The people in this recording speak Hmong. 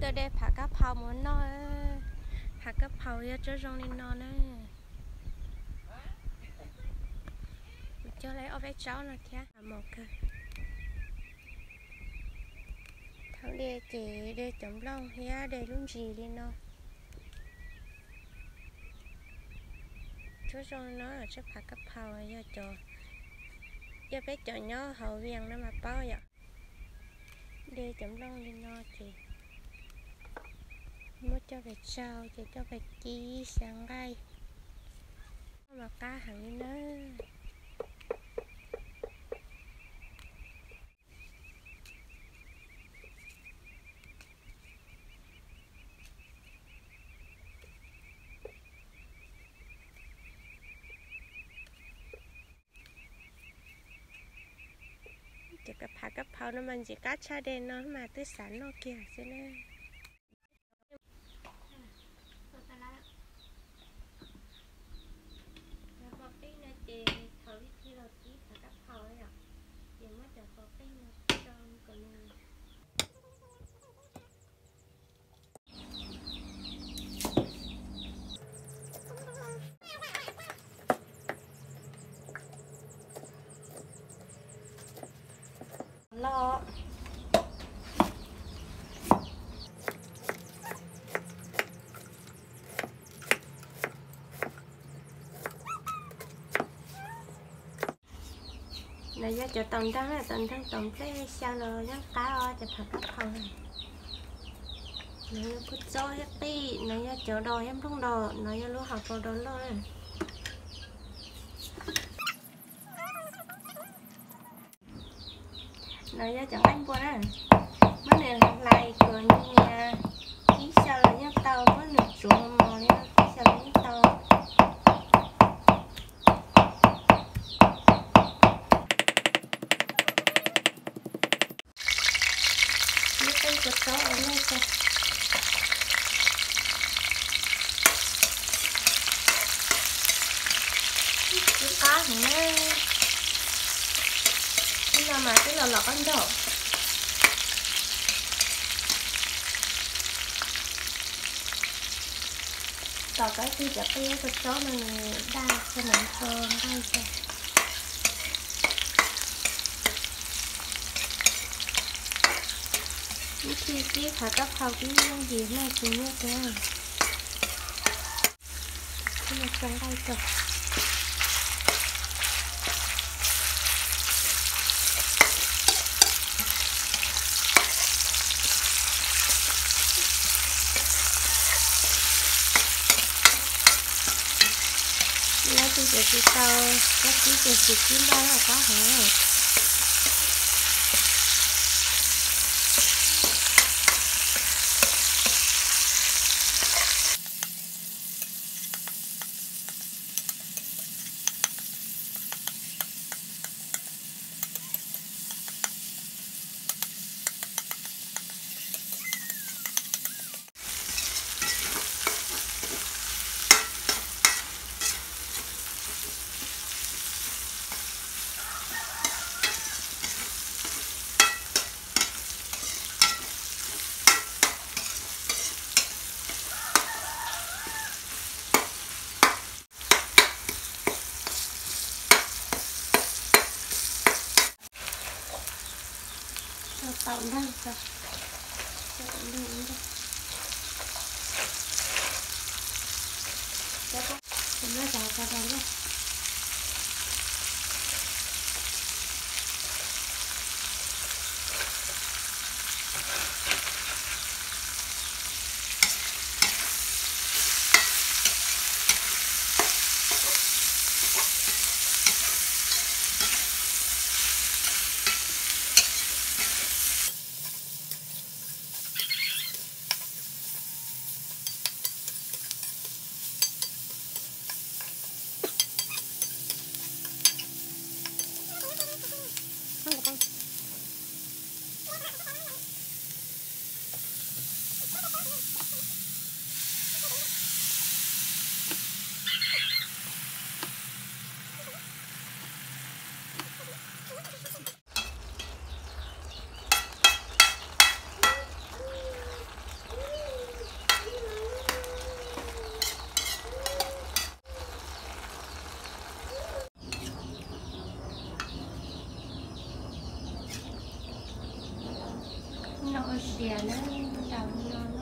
Tuaj de phav kab phau mus noj. Phav kab phau yog tsob zoo li no na. Kuv cog lawm ob peb tsob no thiab, mos kawg. Thaum de ces de cov nplooj thiab de lub ntsis li no. Tsob zoo li no, tsob phav kab phau yog cov, yog peb cov nyob hauv Vias no mas paub yom. De cov nplooj li no ces muab coj pes tsau ces coj pes kib xyaw nqaij, mas qab heev li na. Cov phav kab phau no mas ntxim qab tshaj de no mas twb xav noj kiag xwb na. Cov qos qij no ces thaum ib thij los kib phav kab phau yom, ces muab cov qos qij no tso kom nws loj. No yog cov taum nreeg, taum nreeg taum nplej xyaw los yeej qab os cov phav kab phau. No yog kua txob thiab qij, no yog cov dos thiab nplooj dos, no yog lub hauv paus dos loj na. No yog cov nqaij npua na, muab nws hlais kom nyias, kib xyaw los yeej tau, muab nws tsuav mos mos li no kib xyaw los yeej tau. Ib qij kua txob ua luaj tag. Ib qab heev na. Ib no mas twb los los qab ntaug. Tos qab tig cov qij kua txob no nws daj tso nws tso nqaij tso. Ib thij kib phav kab phau kib yooj yim noj tsis nyuaj thiab. Kib tso nqaij tso. Lawv tus cawv tsis tau, koj kib ces tsis kib npaj los qab heev. Tso taum nreeg, tso taum nreeg ib ntag. Muab cov ko rau lawm. Ua siav na, rau no.